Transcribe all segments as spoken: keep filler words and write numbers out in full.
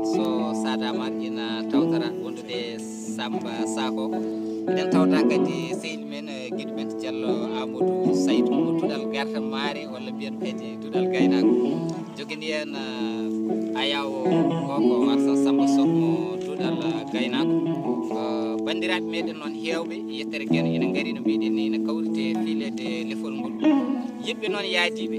So saadaama ina tawtara wondude Samba Sako. Eɗen tawta kadi sehil men, eh, giɗo men Diallo Amadou Saydou mo duɗal garta maare walla mbiyen kadi duɗal gaynaako. Jogini en, eh, ayawo gooko Arsan Samba Sow mo duɗal, eh, gaynaako. Eh, banndiraaɓe meɗen noon heewɓe yettere geno ina ngari no mbiɗen ni ina kawrite fiilede lefol ngol. Yimɓe noon yaadiiɓe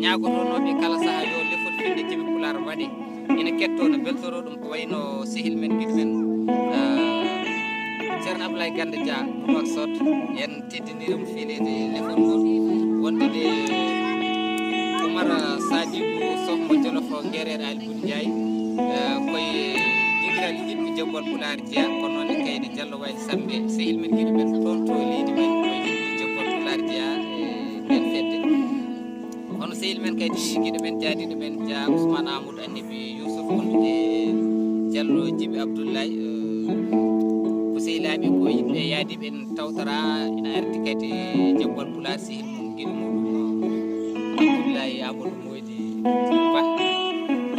ñaagotonooɓe kala saha yo lefol fiilde jimi pulaar waɗe. Ina kettoo no mbeltoroo ɗum ko wayno sehil men giɗo men, ah, Ceerno Abdoulaye Ganda Dia Nouakchott. En teddinirimo fiilede lefol ngol wondude Oumar Sadibou Sow mo Jolof Ngeereer Ali Bun Ndiaye, eh, koye dingiral yiɗɓe jombol pulaar jeya ko noon e kaydi Diallo Wali Sambe sehil men giɗo men toon to leydi men ko yiɗɓe jombol pulaar jeya e nden fedde. Kono sehil men kadi giɗo men jaadiɗo men ja Ousmane Amadou Annabi Youssouf wondude Diallo Djibi Abdoulaye, eh, ko sehilaaɓe ko yimɓe yaadiɓe en tawtara ina ardi kadi jombol pulaar sehil mum giɗo muɗum Abdoulaye Amadou Moydi Ba.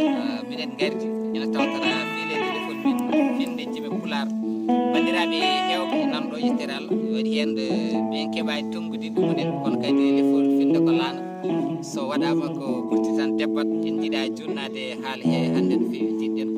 Eh, miɗen ngardi ina tawtara fiilede lefol min fiilde jimi pulaar. Banndiraaɓe heewɓe nan ɗo yettere Allah waɗi heen ɓen keɓaani tonngudi ɗumumen kono kadi lefol fiilde ko laana. So waɗaama ko ɓurti tan debbat en njiɗa junnaade haala he hannde no feewi jiɗɗen.